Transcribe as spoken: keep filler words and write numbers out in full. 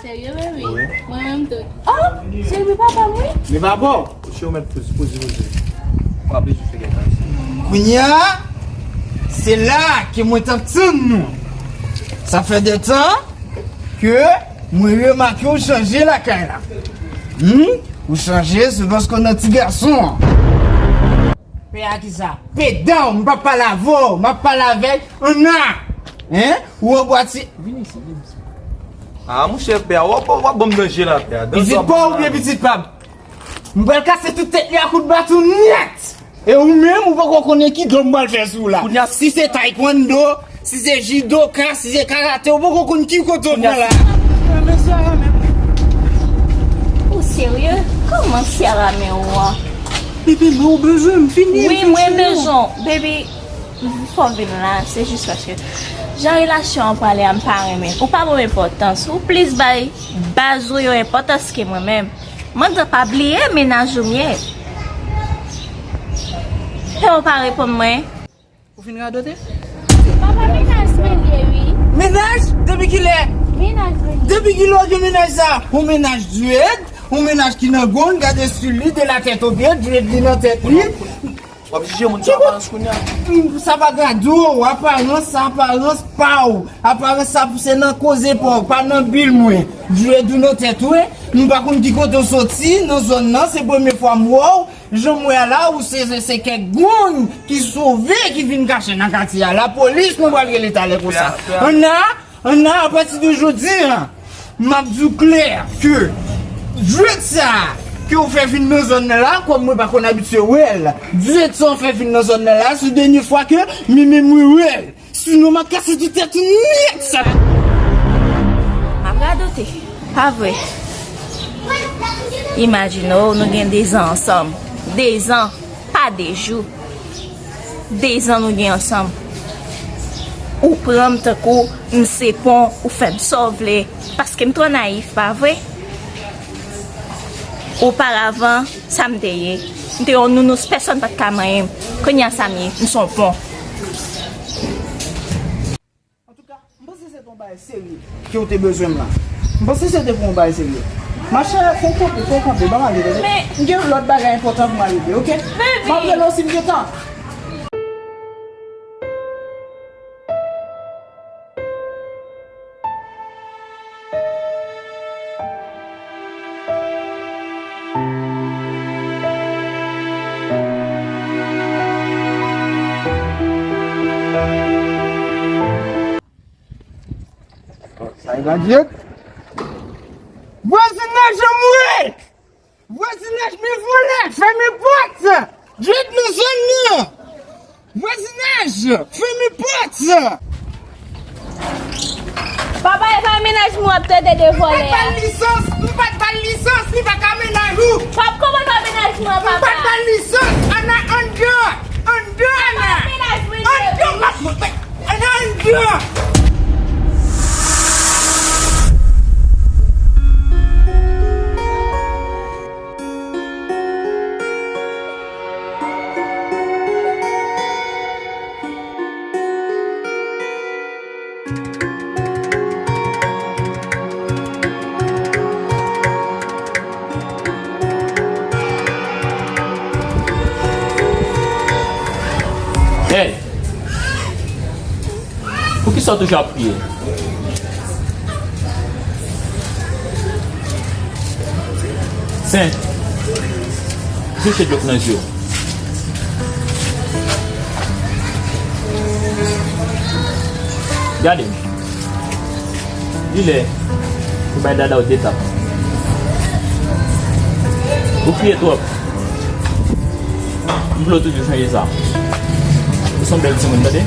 Serye, baby? Wi. Mwen menm tou. Oh, cheri, papa m, wi. Men papa w. Cheri, ou mèt poze, poze, poze. W ap bezwen fè kèk bagay. Kounye a, se la ke mwen t ap tann nou. Sa fè de tan ke mwen remake w chanje lakay la. Hmm? Ou chanje, se paske w nan ti gason an. Pè a ki sa? Pè dan w, m p ap pale avè w, m ap pale avèk Anna. Hein? Ou anbwati. Vin isit, vin isit. Ah, monchè, pè a, w ap, w ap ban m danje la, pè a. Pitit pa w oubyen pitit pa m? M pral kase tout tèt li a kout baton nèt. E ou menm, ou poko konnen ki do m pral fè sou ou la. Si se taekwondo, si se jidoka, si se karate, ou poko konn ki kote w pran la. Ou serye? Kòman Ciara men ou an? Baby, men ou bezwen m fini. Wi, mwen bezwen w. Baby, fò w vin la, se jis paske jan relasyon an prale a, m pa renmen. Ou pa ban m enpòtans. Ou plis bay baz ou yo enpòtans ke mwen menm. Mwen di w pa bliye mennaj ou m ye. E ou pa reponn mwen. Ou fin radote? Papa, mennaj mwen ye, wi. Mennaj? Depi kilè? Mennaj mwen ye. Depi kilè w gen mennaj sa? Yon mennaj dwèt, yon mennaj ki nan gong, gade stil li, de la tèt o pye, dwèt li nan tèt li. W ap jije moun sou aparans kounye a. Sa pa gade w, aparans, sa aparans pa w. Aparans sa se nan koze pa w, pa nan bil mwen. Dwèt ou nan tèt ou, wi. M pa konn ki kote w soti, nan zòn nan, se premye fwa m wè w. Jan m wè a la, ou se, se, se kèk gong ki sove, ki vin kache nan katye a. Lapolis, mwen pral rele talè konsa. Anna, Anna, apati de jodi a, m ap di w klè ke dwèt sa a ke w fè vin nan zòn nan la, kòm mwen pa konn abitye wè l, dwèt sa w fè vin nan zòn nan la, se dènye fwa ke mwen menm mwen wè l. Sinon, m ap kase tout tèt ou nèt sa. M ap radote. Pa vre? Imajine w, nou gen dezan ansanm. Dezan, pa de jou. Dezan nou gen ansanm. Ou pran m tankou m se pon, ou fè m sa w vle. Paske m twò nayif, pa vre? Oparavan, sa m te ye? M te yon nounous, pèsonn pa t ka manyen m. Kounye a sa m ye? M se yon pon. Antouka, m panse se te yon bagay serye ke w te bezwen m la. M panse se te pou yon bagay serye. Machè, fè w kanpe, fè w kanpe, ban m ale, tande? Men m gen lòt bagay enpòtan pou m al regle, oke? Baby! M ap rele w si m gen tan. Sa e gadjèt. Vwazinaj an mwe! Vwazinaj, men vòlè, fèmen pòt! Dwèt nan zòn nan! Vwazinaj, fèmen pòt! Papa, e pa mennaj mwen w ap tande de vòlè a. M pa t ba l lisans, m pa t ba l lisans, li pa ka mennaj ou. Pap, kòman pa mennaj mwen, papa? M pa t ba l lisans, Ana, anndan, anndan, Ana. Anndan, m ap montre. Ann deyò! Hey! Poukisa w toujou ap kriye? Sen, chèche dlo nan je w. Gade m. Li lè pou bay dada w de tap. Ou kriye twòp. M vle w toujou chanje sa. Ou se yon bèl timoun, tande?